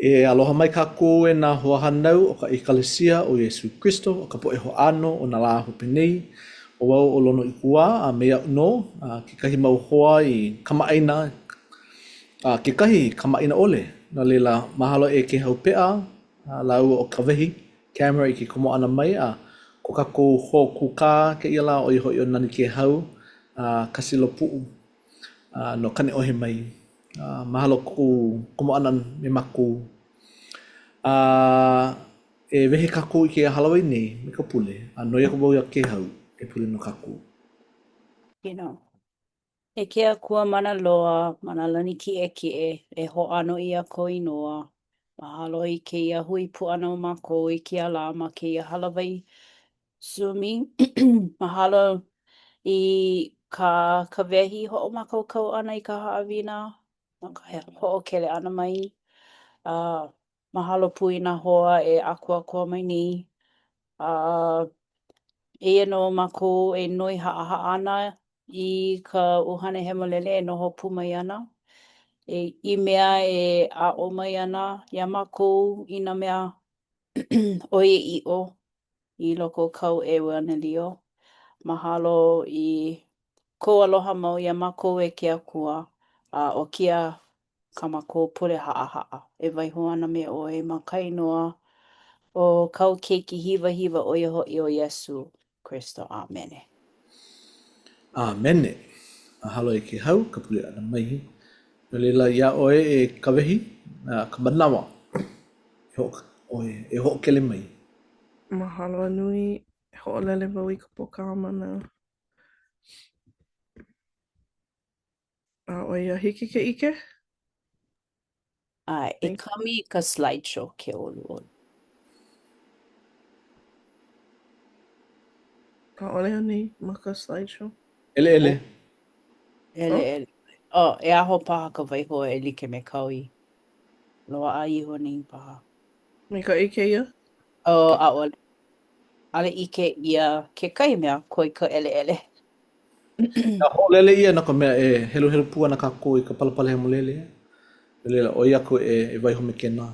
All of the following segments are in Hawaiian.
E aloha mai kākou e nā hoahānau o ka ʻEkalesia o Iesū Kristo o ka poʻe hoʻāno o nā lā hope nei. ʻO wau ʻo Lono ʻIkuwā a me aʻu nō kekahi mau hoa i kamaʻāina a kekahi kamaʻāina ʻole. No laila, mahalo e Kēhau Peʻa lāua ʻo Kawehi Camera i ke komo ʻana mai a ko kākou hoa kūkā kēia lā ʻo ia hoʻi ʻo Nani Kēhau Kasilo Puʻu no Kaneʻohe mai. Mahalo kou komo ʻana me mākou. A e wehe kākou i kēia hālāwai nei me ka pule, a noi aku wau iā Kēhau e pule no kākou. Kino. E ke Akua mana loa, ma nā lani kiʻekiʻe, e hoʻāno ʻia kou inoa. Mahalo i kēia hui pū ʻana o mākou i kēia lā ma kēia hālāwai Zoomi. Mahalo i kā Kawehi hoʻomākaukau ʻana i ka haʻawina no ka hoʻokele ʻana mai. A mahalo pū i nā hoa e ʻākoakoa mai nei. A eia nō mākou e noi haʻahaʻa ana i ka ʻUhane Hemolele e noho pū mai ana, e, i mea e aʻo mai ana iā mākou i nā mea ʻoiaʻiʻo i loko o kāu ʻeuanelio. Mahalo i kou aloha mau iā mākou e ke Akua, a ʻo kēia kā mākou pule haʻahaʻa e waiho ana me ʻoe ma ka inoa o kāu Keiki hiwahiwa ʻo ia hoʻi ʻo Iesū Kristo. ʻĀmene. ʻĀmene. Mahalo e Kēhau ka pule ʻana mai. No laila, iā ʻoe e Kawehi, ka manawa e hoʻo, ʻoe, e hoʻokele mai. Mahalo a nui. E hoʻolele wau i ka pōkāmana. A ʻo ia, hiki ke ʻike? ʻAe, e kaumi i ka slideshow ke ʻoluʻolu. ʻAʻole anei ma ka slideshow? ʻEleʻele. ʻEleʻele. Oh, e aho paha ka waiho e like me kāu i loaʻa iho nei paha. Maikaʻi kēia? Oh, ʻaʻole. ʻAʻole ʻike ʻia kekahi mea koe ka ʻeleʻele. A hoʻolele ʻia no ka mea e heluhelu pū ana kākou i ka Palapala Hemolele. No laila, ʻoi aku e, e waiho me kēnā.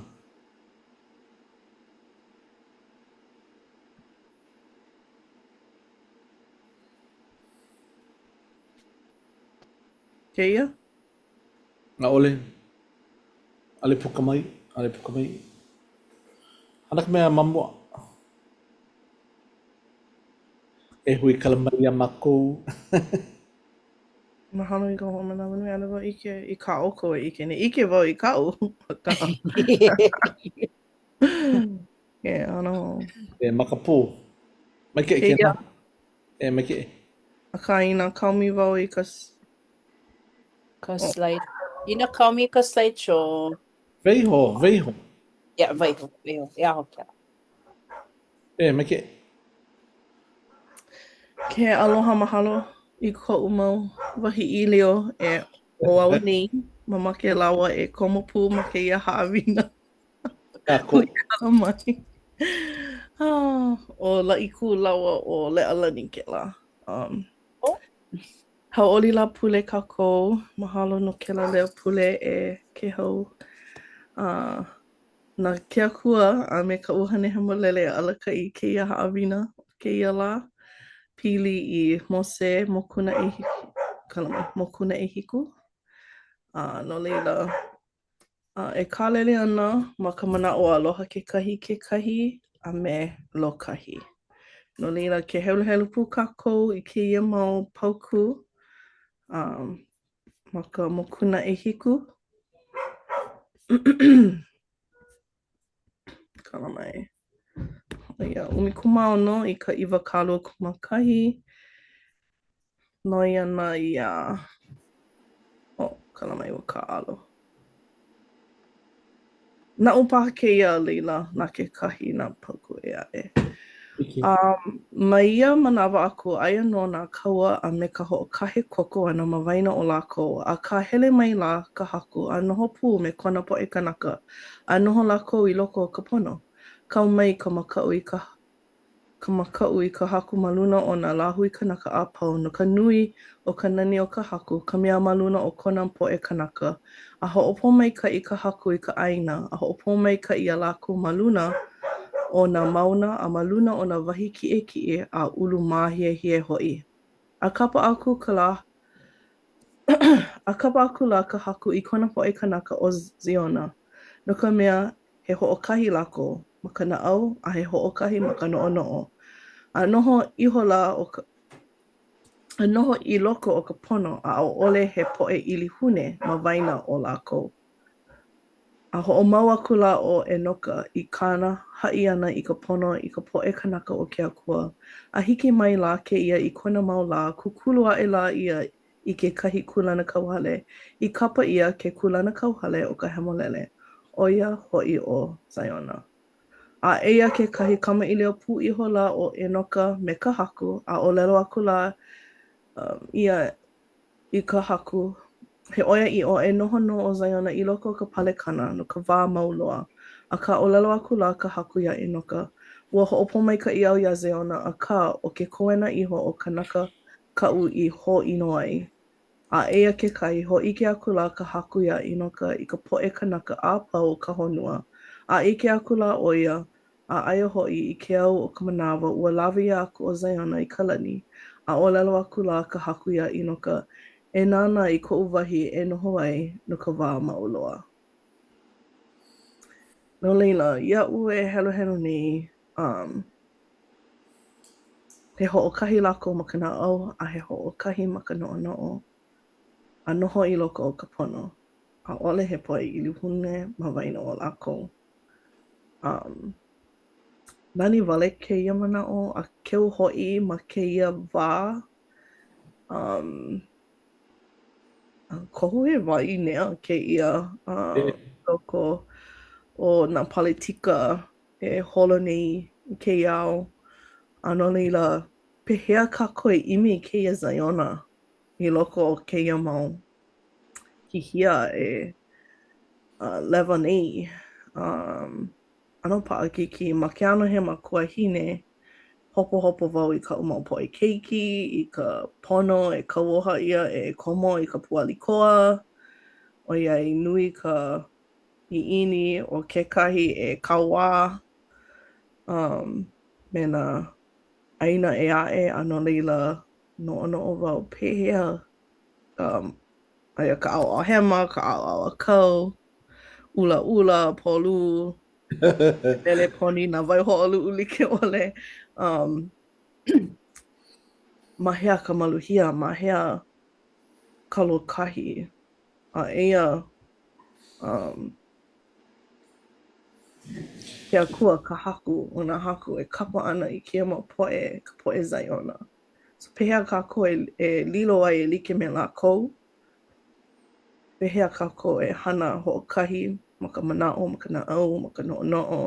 Kēia? ʻAʻole. ʻAʻole puka mai. ʻAʻole puka mai. Hana ka mea ma mua. E huikala mai iā mākou. Mahalo i ka hoʻomanawanui ʻaʻole wau ʻike i kā ʻoukou e ʻike nei. ʻIke wau i kaʻu. Akā. Ke ʻano. E makapō. Maikaʻi kēnā. E maikaʻi. Akā inā kaomi wau i ka Ka slide. Inā kaomi i ka slideshow. Waiho, waiho. Yeah, waiho, waiho. E aho kēlā. E, maikaʻi. Ke aloha mahalo i koʻu mau wahi ʻīlio e ʻo au nei, mamake lāua e komo pū ma kēia haʻawina. Kākou. Huikala mai. Ah, ʻo Laʻikū lāua ʻo Leʻalani kēlā. Um, oh. Hauʻoli Lāpule kākou. Mahalo no kēlā leo pule e Kēhau. Uh, na ke Akua a me ka ʻUhane Hemolele e alakaʻi i kēia haʻawina o kēia lā. Pili i Mose mokuna ʻehiku, kala mai, mokuna ʻehiku. Uh, no laila, uh, e kālele ana ma ka manaʻo aloha kekahi kekahi a me lōkahi. No laila, ke heluhelu pū kākou i kēia mau paukū um, ma ka mokuna ʻehiku. Kala mai. ʻO ia, 16 i ka 21. Noi ana iā, oh, kala mai ua kāʻalo. Naʻu paha kēia a laila na kekahi nā paukū ʻē aʻe. Um, ma ia manawa aku, aia nō nā kaua a me ka hoʻokahe koko ʻana ma waena o lākou, akā hele maila ka Haku a noho pū me kona poʻe kānaka, a noho lākou i loko o ka pono. Kau mai ka makaʻu i ka. ka makaʻu i ka Haku ma luna o nā lāhui kanaka a pau, no ka nui o ka nani o ka Haku, ka mea ma luna o kona poʻe kanaka. A hoʻopōmaikaʻi ka Haku i ka ʻāina, a hoʻopōmaikaʻi iā lākou ma luna o nā mauna a ma luna o nā wahi kiʻekiʻe a ulumāhiehie hoʻi. A kapa aku ka lā a kapa aku la ka Haku i kona poʻe kanaka ʻo Ziona, no ka mea, he hoʻokahi lākou ma ka naʻau a he hoʻokahi ma ka noʻonoʻo, a noho ihola ʻo ka a noho i loko o ka pono, a ʻaʻole he poʻe ʻilihune ma waena o lākou. A hoʻomau aku la ʻo ʻEnoka i kāna haʻi ʻana i ka pono i ka poʻe kanaka o ke Akua, a hiki mai la kēia i kona mau lā, kūkulu aʻe la ia i kekahi kūlanakauhale, i kapa ʻia ke kūlanakauhale o ka hemolele, ʻo ia hoʻi ʻo Ziona. A eia kekahi kamaʻilio pū iho la ʻo ʻEnoka me ka Haku, a ʻōlelo aku la ia i ka Haku, He ʻoiaʻiʻo, e noho nō ʻo Ziona i loko o ka palekana no ka wā mau loa. Akā, ʻōlelo aku la ka Haku iā ʻEnoka, Ua hoʻopōmaikaʻi au iā Ziona, akā, ʻo ke koena iho o kānaka kaʻu i hōʻino ai. A eia kekahi, hōʻike aku la ka Haku iā ʻEnoka i ka poʻe kanaka a pau o ka honua, a ʻike aku la ʻo ia A aia hoʻi, i ke au o ka manawa, ua lawe ʻia aku ʻo Ziona i ka lani, a ʻōlelo aku la ka Haku iā ʻEnoka, E nānā i koʻu wahi e noho ai no ka wā mau loa. No laila, iaʻu e heluhelu nei, um, he hoʻokahi lākou ma ka naʻau, a he hoʻokahi ma ka noʻonoʻo, a noho i loko o ka pono. ʻAʻole he poʻe ʻilihune ma waena o lākou. Um, nani wale kēia manaʻo a keu hoʻi ma kēia wā. Um, kohu he wā ʻīnea kēia uh, loko o nā paletika e holo nei i kēia au. A no laila, pehea kākou e ʻimi i kēia Ziona i loko o kēia mau hihia e uh, lewa nei. Um, ʻano paʻakikī ma ke ʻano he makuahine, hopohopo wau i kaʻu mau poʻe keiki, i ka pono e kauoha ʻia e komo i ka pūʻali koa, ʻoiai nui ka ʻiʻini o kekahi e kauā um, me nā ʻāina ʻē aʻe, a no laila, noʻonoʻo wau, pehea um, aia ka ʻaoʻao hema, ka ʻaoʻao ʻākau, ʻulaʻula, polū, lele poni, nā waihoʻoluʻu like ʻole. Um, ma hea ka maluhia, ma hea ka lōkahi? A eia um, ke Akua, ka Haku o nā haku e kapa ana i kēia mau poʻe, ka poʻe Ziona. So pehea kākou e, e lilo ai e like me lākou? Pehea kākou e hana hoʻokahi ma ka manaʻo, ma ka naʻau, ma ka noʻonoʻo?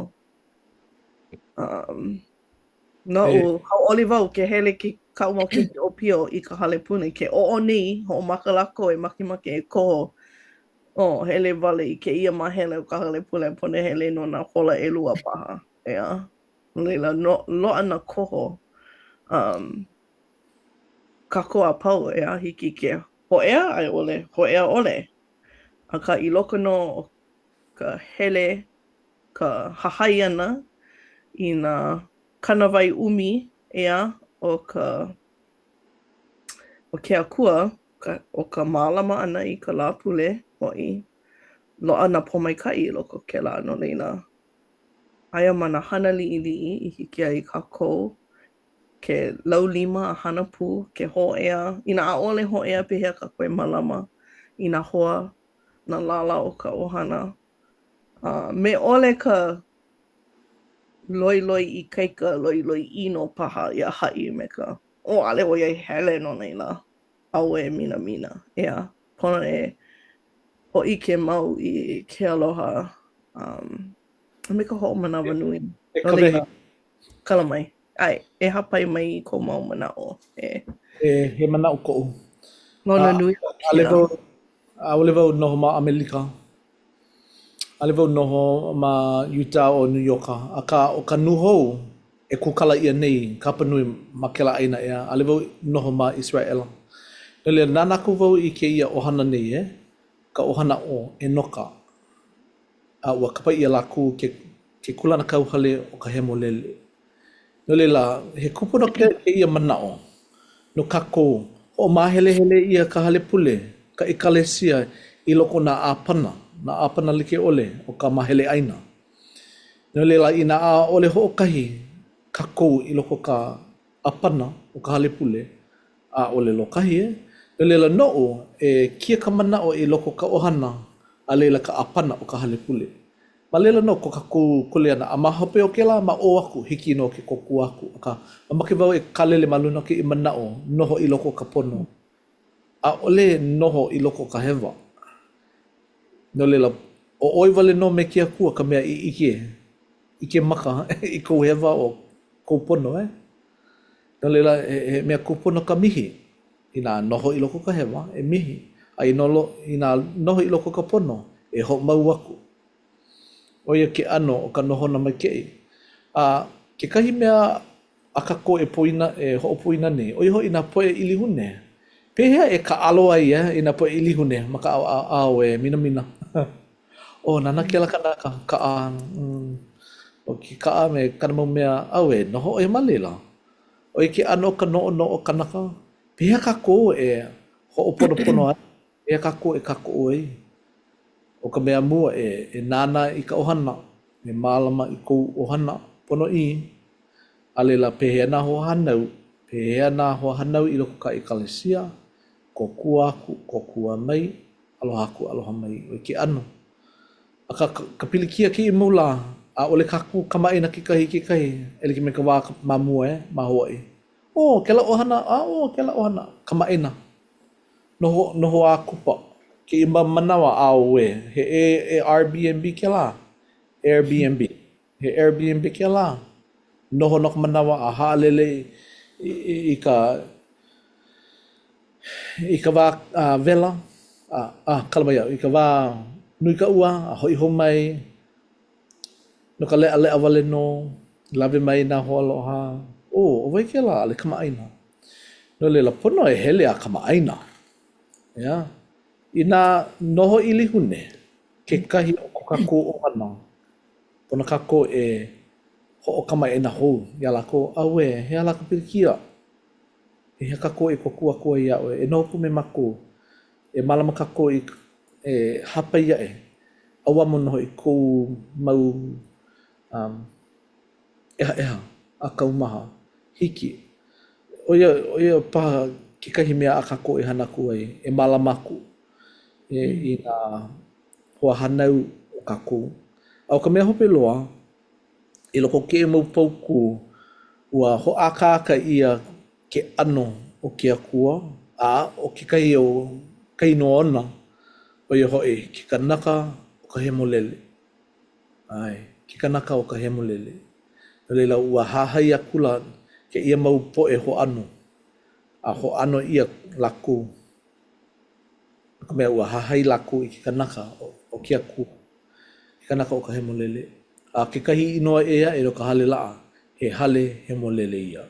Um, noʻu, e. hauʻoli wau ke hele ke kaʻu mau keiki ʻōpio i ka hale pule. Ke oʻo nei, hoʻomaka lākou e makemake e koho. Oh, hele wale i kēia māhele o ka hale pule, pono e hele no nā hola ʻelua paha. ʻEā. No laila, no, loaʻa nā koho um, kākou a pau, ʻeā, hiki ke hōʻea a i ʻole hōʻea ʻole. Akā, i loko nō o ka hele, ka hahai ʻana i nā kānāwai ʻumi, ʻeā, o ka o ke Akua, ka, o ka mālama ʻana i ka Lāpule hoʻi, loaʻa nā pōmaikaʻi i loko o kēlā, no laila, Aia ma nā hana liʻiliʻi i hiki ai kākou ke laulima a hana pū, ke hōʻea. Inā ʻaʻole hōʻea, pehea kākou e mālama i nā hoa, nā lālā o ka ʻohana. A me ʻole ka loiloi ikaika, loiloi ʻino paha iā haʻi me ka, oh, ʻaʻole ʻo ia i hele no laila, auē minamina, ʻeā. Pono e hōʻike mau i ke aloha um, a me ka hoʻomanawanui. E No laila, kala mai. ʻAe, e hāpai mai i kou mau manaʻo. E. E, he manaʻo koʻu. No nā nui o ʻAʻole wau, ʻaʻole wau noho ma ʻAmelika. ʻAʻole wau noho ma Utah o New Yorka. Akā, ʻo ka nūhou, e. e kūkala ʻia nei ka hapanui ma kēlā ʻāina ʻeā, ʻaʻole wau noho ma ʻIseraʻela. No laila, nānā aku wau i kēia ʻohana nei, e, ka ʻohana ʻo ʻEnoka, a ua kapa ʻia lākou ke, ke kūlanakauhale o ka hemolele. No laila, he kūpono kēia manaʻo no kākou, hoʻomāhelehele ʻia ka hale pule, ka ʻekalesia i loko o nā ʻāpana, nā ʻāpana like ʻole o ka māhele ʻāina. No laila, inā ʻaʻole hoʻokahi kākou i loko o ka ʻāpana o ka hale pule, ʻaʻole lōkahi, e. No laila, noʻu, e kia ka manaʻo i loko o ka ʻohana, a laila ka ʻāpana o ka hale pule. Ma laila nō ko kākou kuleana, a ma hope o kēlā, ma ʻō aku, hiki nō ke kōkua aku. Akā, mamake wau e kālele ma luna o kēia manaʻo, noho i loko o ka pono. ʻAʻole noho i loko o ka hewa. No laila, ʻo ʻoe wale nō me ke Akua ka mea i ʻike, ʻike maka i kou hewa o kou pono, e. No laila, he, he mea kūpono ka mihi. Inā noho i loko o ka hewa, e mihi. A inā noho i loko o ka pono, e hoʻomau aku. ʻO ia ke ʻano o ka nohona maikaʻi. A kekahi mea a kākou e poina, e hoʻopoina nei, ʻo ia hoʻi nā poʻe ʻilihune. Pehea e kāʻalo ai e, i nā poʻe ʻilihune ma ka ʻaoʻao e minamina? Oh, nānā kēlā kanaka, kaʻa, mm, ʻo ke kaʻa me kāna mau mea, auē, noho ʻoe ma laila. ʻO ia ke ʻano o ka noʻonoʻo kanaka. Pehea kākou e hoʻoponopono ai? Pehea kākou e kākoʻo ai? ʻO ka mea mua, e, e nānā i ka ʻohana, e mālama i kou ʻohana ponoʻī. A laila, pehea nā hoahānau? Pehea nā hoahānau i loko o ka ʻekalesia? Kōkua aku, kōkua mai, aloha aku, aloha mai, ʻo ia ke ʻano. Akā, ka pilikia kēia mau lā, ʻaʻole kākou kamaʻāina kekahi i kekahi, e like me ka wā ma mua e, ma Hawaiʻi. ʻO kēlā ʻohana, a ʻo kēlā ʻohana, kamaʻāina. Noho, noho a kupa. Kēia mau manawa, auē, he Airbnb kēlā, Airbnb. He Airbnb kēlā. Noho no ka manawa a haʻalele i, i, i ka i ka wā uh, wela, a, a kala mai iaʻu, i ka wā nui ka ua, a hoʻi hou mai no ka leʻaleʻa wale nō, lawe mai nā hoaaloha. Oh, ʻo wai kēlā? ʻAʻole kamaʻāina. No laila, pono e hele a kamaʻāina. Yeah. Inā noho ʻilihune kekahi o ko kākou ʻohana, pono kākou e hoʻokamaʻāina hou iā lākou, auē, he aha lā ka pilikia? Pehea kākou e kōkua aku ai iā ʻoe? E noho pū me mākou. E mālama kākou i e hāpai aʻe, ʻauamo nō hoʻi kou mau um, ʻehaʻeha a kaumaha. Hiki. ʻO ia, ʻo ia paha kekahi mea a kākou e hana aku ai, e mālama aku e, i nā hoahānau o kākou. A ʻo ka mea hope loa, i loko o kēia mau paukū, ua hoʻākāka ʻia ke ʻano o ke Akua, a ʻo kekahi o ka inoa ona, ʻo ia hoʻi ke kanaka o ka hemolele. ʻAe, ke kanaka o ka hemolele. No laila, ua hahai akula kēia mau poʻe hoʻāno, a hoʻāno ʻia lākou, no ka mea, ua hahai lākou i ke kanaka o ke Akua, ke kanaka o ka hemolele. A kekahi inoa ʻē aʻe no ka hale laʻa, he hale hemolele ia.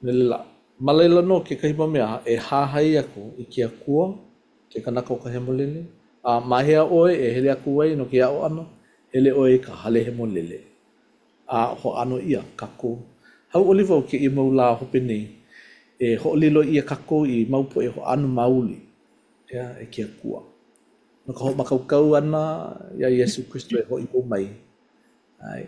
No laila, ma laila nō kekahi mau mea e hahai aku i ke Akua, ke kanaka o ka hemolele, a ma hea ʻoe e hele aku ai no ke aʻo ʻana? Hele ʻoe i ka hale hemolele, a hoʻāno ʻia kākou. Hauʻoli wau kēia mau lā hope nei, e hoʻolilo ʻia kākou i mau poʻe hoʻāno maoli, ʻeā, e ke Akua. No ka hoʻomākaukau ʻana iā Iesū Kristo e hoʻi hou mai. ʻAe.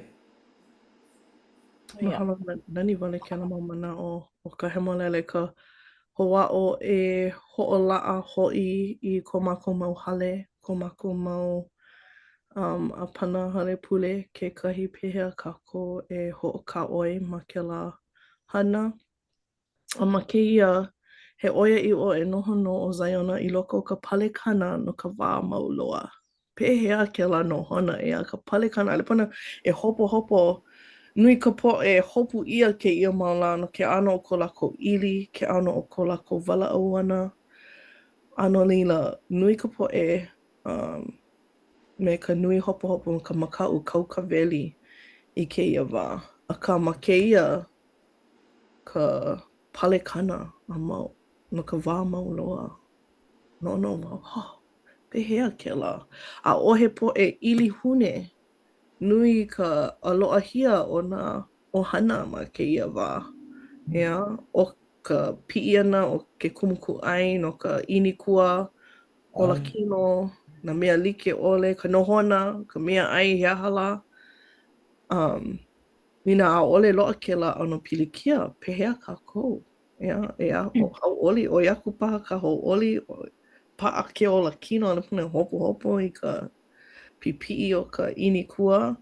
Mahalo, nani wale kēlā mau manaʻo ʻo ka hemolele ka hoʻāʻo e hoʻolaʻa hoʻi i ko mākou mau hale, ko mākou mau um, ʻāpana hale pule kekahi pehea kākou e hoʻokāʻoi ma kēlā hana. A ma kēia, he ʻoiaʻiʻo e noho nō ʻo Ziona i loko o ka palekana no ka wā mau loa. Pehea kēlā nohona, ʻeā, ka palekana, ʻaʻole pono e hopohopo nui ka poʻe hopu ʻia kēia mau lā no ke ʻano o ko lākou ʻili, ke ʻano o ko lākou walaʻau ʻana. A no laila, nui ka poʻe um, me ka nui hopohopo, ka makaʻu, kau ka weli i kēia wā. Akā ma kēia ka palekana a mau, no ka wā mau loa. Noʻonoʻo wau, huh, pehea kēlā? ʻAʻohe poʻe ʻilihune. Nui ka ʻaloʻahia o nā ʻohana ma kēia wā. ʻEā, ʻo ka piʻi ʻana o ke kumu kūʻai no ka ʻinikua, olakino, nā mea like ʻole, ka nohona, ka meaʻai, he aha lā. Um, inā ʻaʻole loaʻa kēlā ʻano pilikia, pehea kākou? ʻEā, ʻeā, ʻo hauʻoli, ʻoi aku paha ka hauʻoli, paʻa ke olakino, ʻaʻole pono e hopohopo i ka pipiʻi o ka ʻinikua.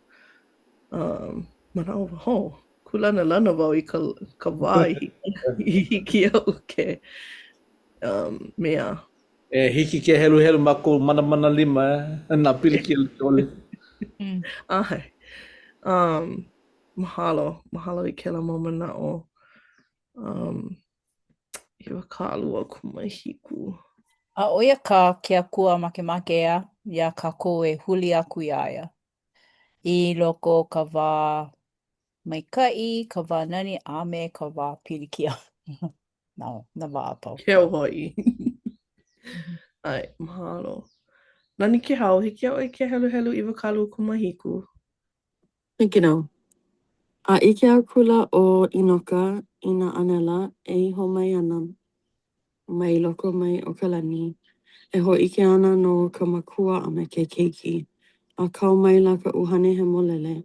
Um, manaʻo wau, oh, kūlanalana wau i ka, ka wā i, i hiki iaʻu ke um, mea. E hiki ke heluhelu ma kou manamana lima e, nā pilikia like ʻole. ʻAe. Um, mahalo, mahalo i kēlā mau manaʻo. Um, 27. A ʻo ia kā ke Akua makemake ʻeā, iā kākou e huli aku iā ia. I loko o ka wā maikaʻi, ka wā nani, a me ka wā pilikia. Nā, nā wā a pau. Keu hoʻi. ʻAe, mahalo. Nani Kehau, hiki iā ʻoe ke heluhelu 27. Hiki nō. A ʻike akula ʻo ʻEnoka i nā ʻānela e iho mai ana mai loko mai o ka lani, e hōʻike ana no ka Makua a me ke Keiki, a kau maila ka ʻUhane Hemolele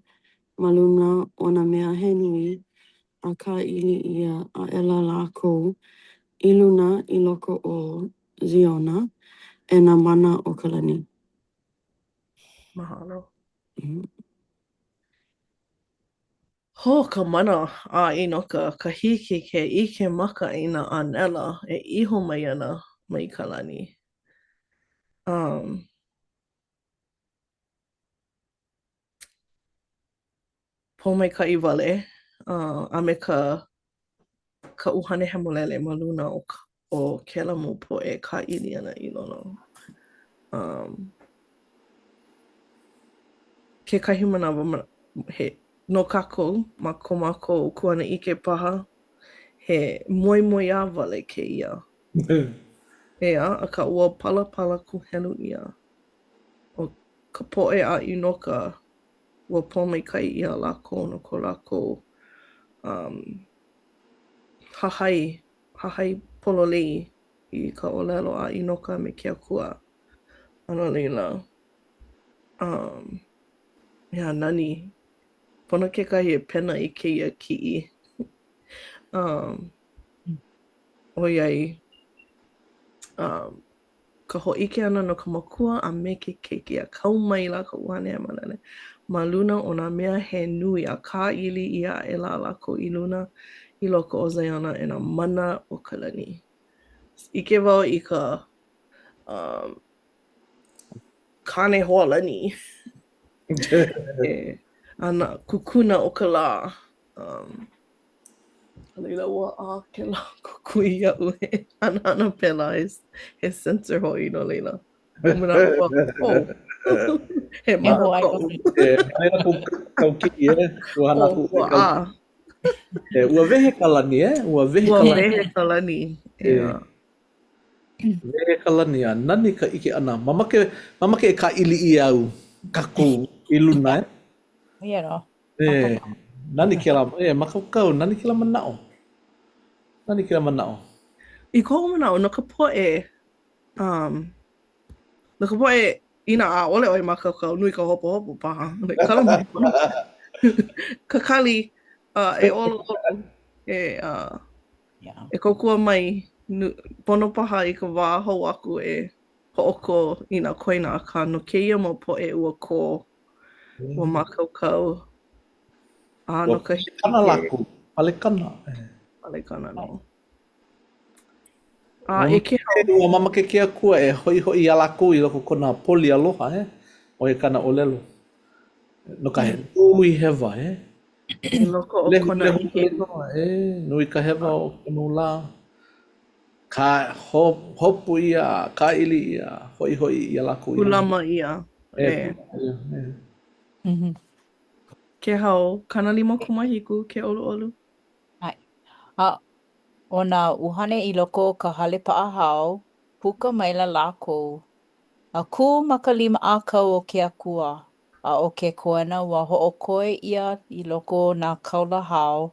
ma luna o nā mea he nui, a kāʻili ʻia aʻela lākou i luna i loko o Ziona e nā mana o ka lani. Mahalo. Hō ka mana a ʻEnoka ka hiki ke ʻike maka i nā ʻānela e iho mai ana mai ka lani. Um, pōmaikaʻi wale uh, a me ka ka ʻUhane Hemolele ma luna o, o kēlā mau poʻe kāʻili ana i lalo. Um, kekahi manawa, he, no kākou, ma ko mākou kuanaʻike paha, he moemoeā wale kēia. ʻEā, akā ua palapala kūhelu ʻia. ʻO ka poʻe a ʻEnoka, ua pōmaikaʻi ʻia lākou no ko lākou um, hahai, hahai pololei i ka ʻōlelo a ʻEnoka me ke Akua. A no laila, um, ʻeā, nani, pono kekahi e pena i kēia kiʻi. Um, ʻoiai, um, ka hōʻike ʻana no ka Makua a me ke Keiki, a kau maila ka ʻUhane Hemolele ma luna o nā mea he nui, a kāʻili ʻia aʻela lākou i luna i loko o Ziona e nā mana o ka lani. ʻIke wau i ka um, Kānehoalani e, a nā kukuna o ka lā. Um, A laila ua ʻā kēlā kukui iaʻu he hanahana pēlā, he, he sensor hoʻi no laila. Ua manaʻo wau, oh, he mana koʻu. E, aia kou kau kiʻi, e? Ua hana aku ua ʻā. E, ua wehe ka lani, e? Ua wehe ka lani. Ua wehe ka lani, ʻeā. Wehe ka lani, a nani ka ʻike ʻana. Mamake, mamake e kāʻili ʻia au, kākou i luna, e? Ia nō. E, nani kēlā, e, mākaukau, nani kēlā manaʻo. Nani kēlā manaʻo. I koʻu manaʻo, no ka poʻe, um, no ka poʻe, inā ʻaʻole ʻoe mākaukau, nui ka hopohopo paha. Like, kala mai pono. Kakali, uh, e ʻoluʻolu, e, uh, yeah. e kōkua mai, nu, pono paha i ka wā hou aku e hoʻokō i nā koina, akā no kēia mau poʻe ua kō Ua mākaukau. A no ka hiki Palekana lākou. Palekana. Palekana nō. A e ke Ua mamake ke Akua e hoʻihoʻi iā lākou i loko o kona poli aloha, e? ʻO ia kāna ʻōlelo. No ka nui hewa, e? I loko o kona Lehulehu wale nō, e? Nui ka hewa o ka mau lā. Ka hopu ʻia, kāʻili ʻia, hoʻihoʻi ʻia lākou i. Pūlama ʻia. E, pūlama ʻia, e. Kēhau, 57, ke ʻoluʻolu. ʻAe. A ʻo nā ʻuhane i loko o ka hale paʻahao, puka maila lākou, a kū ma ka lima ʻākau o ke Akua, a ʻo ke koena ua hoʻokoe ʻia i loko o nā kaula hao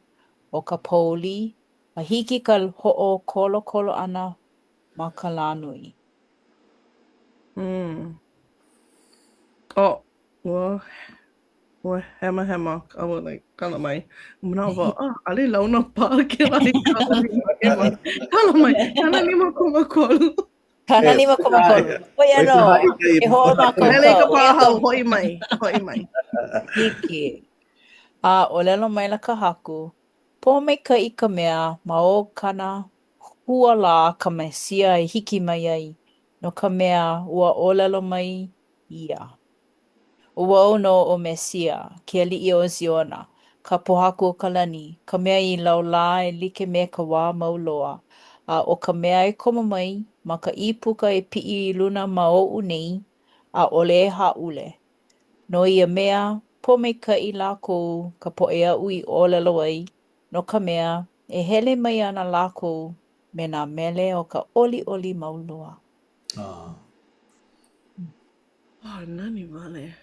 o ka pouli, a hiki ka hoʻokolokolo ʻana ma ka lā nui. Mm. Oh, ua Ua hemahema I was like, kala mai. Manaʻo wau, ah, ʻaʻole launa paha kēlā i ka hema. Kala mai, 53. 53. ʻO ia nō, e hoʻomākaukau. Hele i ka paʻahao, hoʻi mai, hoʻi mai. Hiki. A ʻōlelo maila ka Haku, Pōmaikaʻi ka mea ma o kāna hua lā ka Mesia e hiki mai ai, no ka mea, ua ʻōlelo mai ia. ʻO wau nō ʻo Mesia, ke aliʻi o Ziona, ka pōhaku o ka lani, ka mea i laulā e like me ka wā mau loa, a ʻo ka mea e komo mai ma ka ʻīpuka e piʻi i luna ma oʻu nei, ʻaʻole e hāʻule. No ia mea, pōmaikaʻi lākou ka poʻe aʻu i ʻōlelo ai, no ka mea, e hele mai ana lākou me nā mele o ka ʻoliʻoli mau loa. Ah. Oh, nani wale.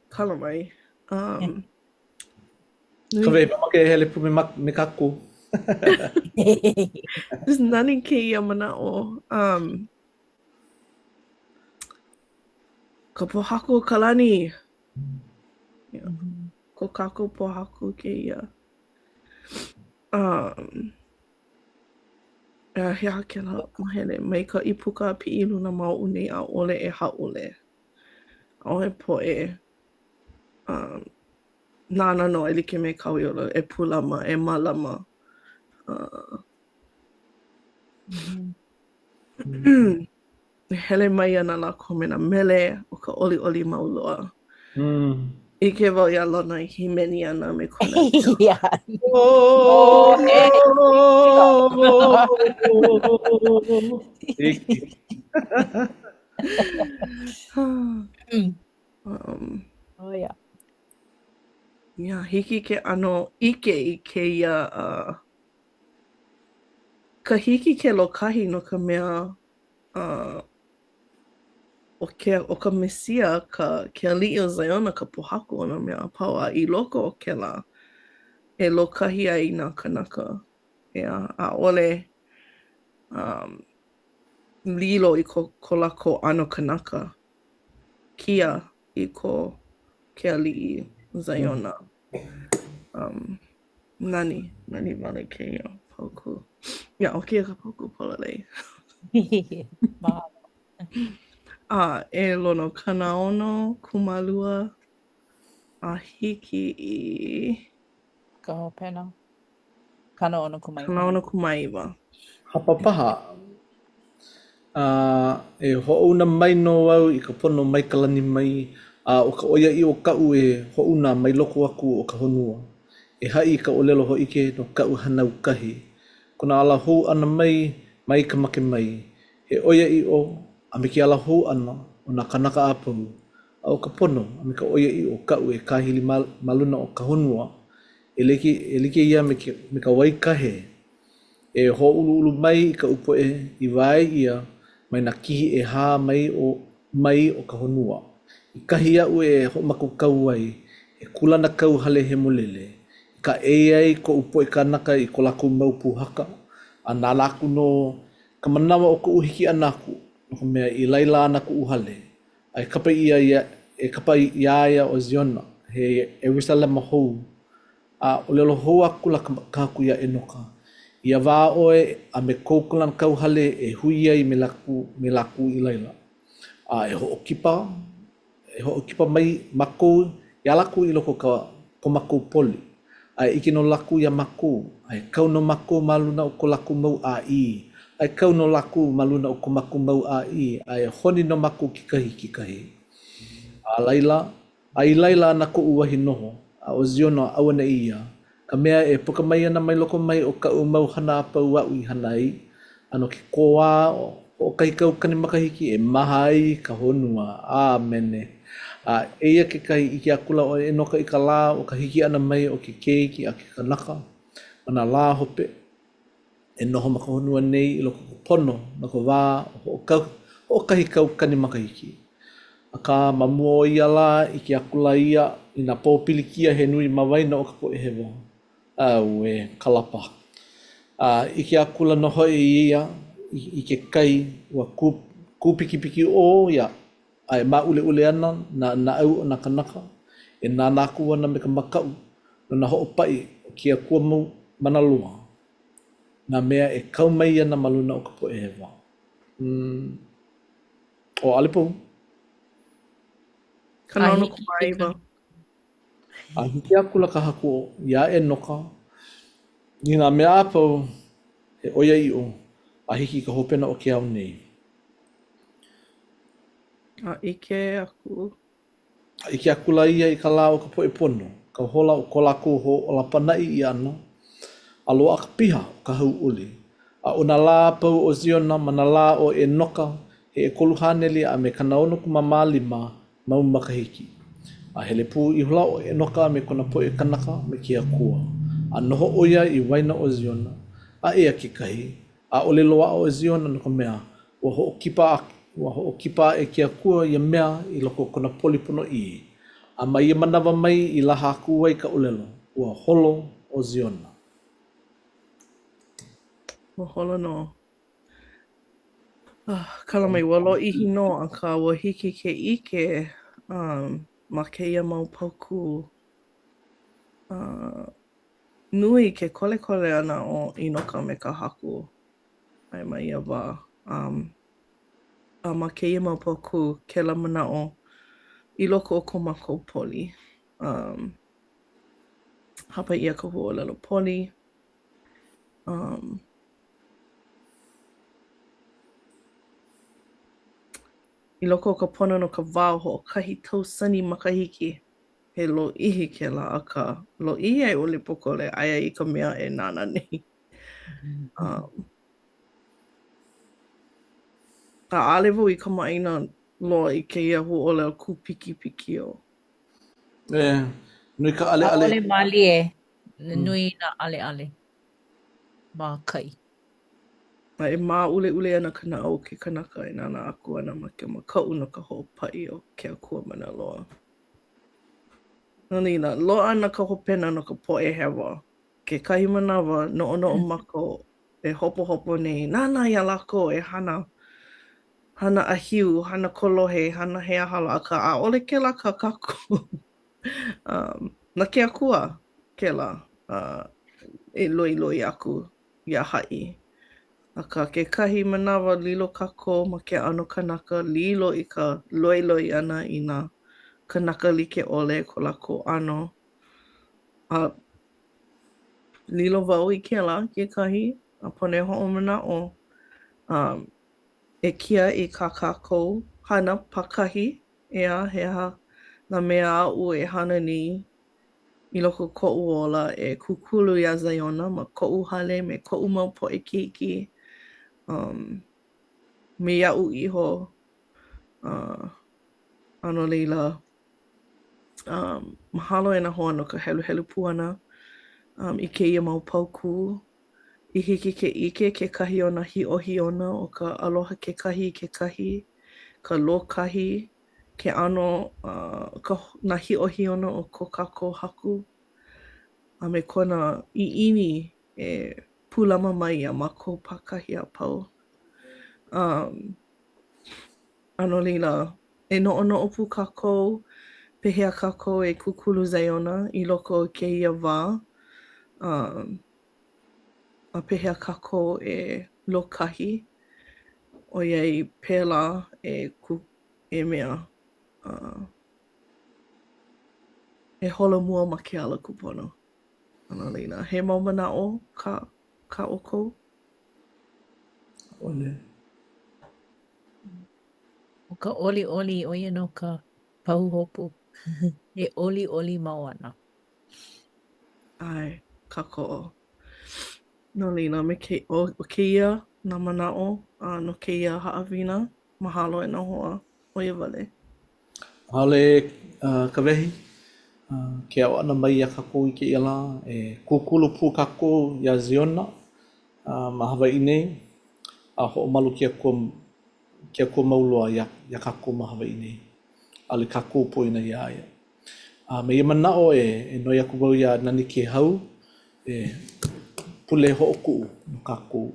Kala mai. Um, Kawehi, mamake e hele pū me, me kākou. Just nani kēia manaʻo. Um, ka pōhaku o ka lani. Yeah. Mm -hmm. Ko kākou pōhaku kēia. Um, he aha kēlā mahele mai ka ʻīpuka a piʻi i luna ma oʻu nei ʻaʻole e hāʻule. ʻAʻohe poʻe um, nāna nō e like me kāu i ʻōlelo e pūlama, e mālama. Uh, mm -hmm. E hele mai ana lākou me nā mele o ka ʻoliʻoli mau loa. Mm. ʻIke wau iā Lono e hīmeni ana me kona leo. Yeah. Oh, hey. um, oh, yeah. Yeah, hiki ke ʻano ʻike i kēia uh, ka hiki ke lōkahi no ka mea uh, ʻo ke, ʻo ka Mesia, ka, ke aliʻi o Ziona, ka pōhaku o nā mea a pau, a i loko o kēlā, e lōkahi ai nā kānaka, ʻeā, ʻaʻole um, lilo i ko, ko lākou ʻano kanaka, kia i ko ke aliʻi o Ziona. Um, nani, nani wale kēia paukū. Yeah, ʻo kēia ka paukū pololei. Mahalo. A e Lono 62 a hiki i Ka hopena. 69. 69. Hapa paha. A e hoʻouna mai nō au i ka pono mai ka lani mai, a ʻo ka ʻoiaʻiʻo kaʻu e hoʻouna mai loko aku o ka honua, e haʻi i ka ʻōlelo hōʻike no kaʻu hānau kahi, kona ala hou ʻana mai mai ka make mai, he ʻoiaʻiʻo a me ke ala hou ʻana o nā kānaka a pau, a ʻo ka pono a me ka ʻoiaʻiʻo kaʻu e kāhili ma, ma luna o ka honua, e like, e like ia me, ke, me ka wai kahe E hōʻuluʻulu mai i kaʻu poʻe i wae ʻia mai nā kihi ʻehā mai o mai o ka honua, i kahi aʻu e hoʻomākaukau ai he kūlanakauhale hemolele, i kāʻei ai koʻu poʻe kānaka i ko lākou mau pūhaka, a nānā aku no ka manawa o koʻu hiki ʻana aku, no ka mea, i laila ana kuʻu hale, a e kapa ʻia ia, e kapa iā ia ʻo Ziona, he Ierusalema hou, A ʻōlelo hou akula ka Haku iā ʻEnoka, Ia wā ʻoe a me kou kūlanakauhale e hui ai me lākou, me lākou i laila, a e hoʻokipa, e hoʻokipa mai mākou iā lākou i loko o ka ko mākou poli, a e ʻike nō lākou iā mākou, a e kau nō mākou ma luna o ko lākou mau ʻāʻī, a e kau nō lākou ma luna o ko mākou mau ʻāʻī, a e honi nō mākou kekahi i kekahi. A laila, A i laila ana koʻu wahi noho, a ʻo Ziona auaneʻi ia, ka mea e puka mai ana mai loko mai o kaʻu mau hana a pau aʻu i hana ai, a no ke kōā o hoʻokahi kaukani makahiki e maha ai ka honua. ʻĀmene. A eia kekahi, ʻike akula ʻo ʻEnoka i ka lā o ka hiki ʻana mai o ke Keiki a ke Kanaka ma nā lā hope, e noho ma ka honua nei i loko o ka pono no ka wā o hoʻokahi kaukani makahiki. Akā, ma mua o ia lā, ʻike akula ia i nā pōpilikia he nui ma waena o ka poʻe hewa. Auē, ka lapa. A ʻike akula nō hoʻi ia i ke kai ua kūpikipikiʻō ia a e māʻuleʻule ana nā naʻau o nā kānaka e nānā aku ana me ka makaʻu no nā hoʻopaʻi o ke Akua mau mana loa, nā mea e kau mai ana ma luna o ka poʻe hewa. Mm. ʻO ʻaʻole pau.69. A hiki akula ka Haku iā ʻEnoka i nā mea a pau he ʻoiaʻiʻo a hiki i ka hopena o ke ao nei. A ʻike aku. A ʻike akula ia i ka lā o ka poʻe pono, ka hola o ko lākou hoʻōlapanaʻi ʻia ʻana, a loaʻa ka piha o ka hauʻoli. A ʻo nā lā a pau o Ziona ma nā lā o ʻEnoka, he 300 a me 65 mau makahiki. A hele pū ihola ʻo ʻEnoka me kona poʻe kānaka me ke Akua, a noho ʻo ia i waena o Ziona, a eia kekahi, ʻAʻole loaʻa ʻo Ziona no ka mea, ua hoʻokipa ua hoʻokipa aʻe ke Akua ia mea i loko o kona poli ponoʻī. A mai ia manawa mai i laha aku ai ka ʻōlelo, ua holo ʻo Ziona. Ua holo nō. Ah, kala mai, ua lōʻihi nō, akā ua hiki ke ʻike um, ma kēia mau paukū uh, Nui ke kolekole ʻana o ʻEnoka me ka Haku aia ma ia wā. Um, a ma kēia mau paukū, kēlā manaʻo i loko o ko mākou poli. Um, hāpai ʻia ka huaʻōlelo poli. Um, I loko o ka pono no ka wā o hoʻokahi tausani makahiki. He lōʻihi kēlā, akā, lōʻihi a i ʻole pōkole, aia i ka mea e nānā nei. Um, a ʻaʻole wau i kamaʻāina loa i kēia huaʻōlelo kūpikipikiō. E, nui ka ʻaleʻale. ʻAʻole mālie, nui nā ʻaleʻale ma kai. A e māʻuleʻule ana ka naʻau o ke kanaka e nānā aku ana ma ke makaʻu no ka hoʻopaʻi o ke Akua Mana Loa. No laila, loaʻa ana ka hopena no ka poʻe hewa. Kekahi manawa, noʻonoʻo mākou e hopohopo nei, nānā iā lākou e hana, hana ʻāhiu, hana kolohe, hana he aha lā, akā ʻaʻole kēlā kā kākou. Um, na ke Akua kēlā uh, e loiloi aku iā haʻi. Akā, kekahi manawa, lilo kākou ma ke ʻano kanaka, lilo i ka loiloi ʻana i nā kānaka like ʻole ko lākou ʻano. A lilo wau i kēlā kekahi, a pono e hoʻomanaʻo um, e kiaʻi kā kākou hana pākahi, ʻeā, he aha nā mea aʻu e hana nei i loko o koʻu ola e kūkulu iā Ziona ma koʻu hale me koʻu mau poʻe keiki, um, me iaʻu iho, uh, a no laila, um, mahalo e nā hoa no ka heluhelu pū ʻana um, i kēia mau paukū. I hiki ke ʻike kekahi o nā hiʻohiʻona o ka aloha kekahi i kekahi, ka lōkahi, ke ʻano uh, ka, nā hiʻohiʻona o ko kākou haku a me kona ʻiʻini e pūlama mai iā mākou pākahi a pau. Um, a no laila, e noʻonoʻo pū kākou pehea kākou e kūkulu Ziona i loko o kēia wā. Um, a pehea kākou e lōkahi ʻoiai pēlā e kū e mea uh, e holomua ma ke ala kūpono. A no laila, he mau manaʻo kā, kā ʻoukou? ʻAʻole. ʻO ka ʻoliʻoli, ʻo ia nō ka pahuhopu. E ʻoliʻoli mau ana. ʻAe, kākoʻo. No laila, me ke, ʻo, ʻo kēia nā manaʻo uh, no kēia haʻawina. Mahalo e nā hoa, ʻo ia wale. Mahalo e Kawehi, ke aʻo ʻana mai iā kākou i kēia lā e kūkulu pū kākou iā Ziona ma Hawaiʻi nei, a hoʻomalu ke Akua, ke Akua mau loa iā, iā kākou ma Hawaiʻi nei. ʻAʻole kākou poina iā ia. A me ia manaʻo e, e noi aku wau iā Nani Kēhau e pule hoʻokuʻu no kākou.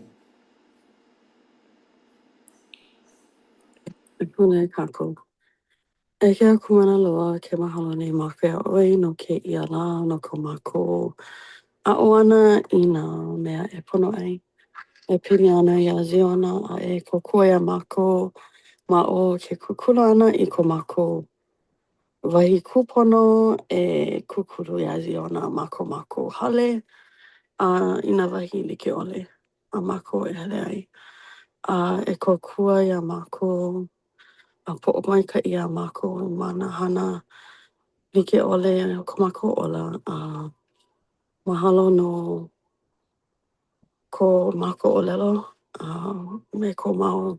E pule kākou. E ke Akua Mana Loa, ke mahalo nei mākou iā ʻoe no kēia lā, no ko mākou aʻo ʻana i nā mea e pono ai e pili ana iā Ziona a e kōkua iā mākou ma o ke kūkulu ʻana i ko mākou wahi kūpono e kūkulu iā Ziona ma ko mākou hale a i nā wahi like ʻole a mākou e hele ai. A e kōkua iā mākou a poʻomaikaʻi iā mākou ma nā hana like ʻole o ko mākou ola. A mahalo no ko mākou ʻōlelo a me ko mau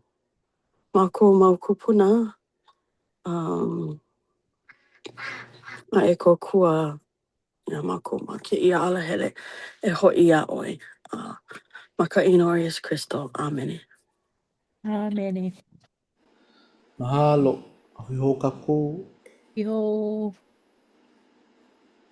mākou mau kūpuna um, a e kōkua iā mākou ma kēia alahele e hoʻi iā ʻoe. A ma ka inoa o Iesu Kristo. ʻĀmene. ʻĀmene. Mahalo. A hui hou kākou. Hui hou.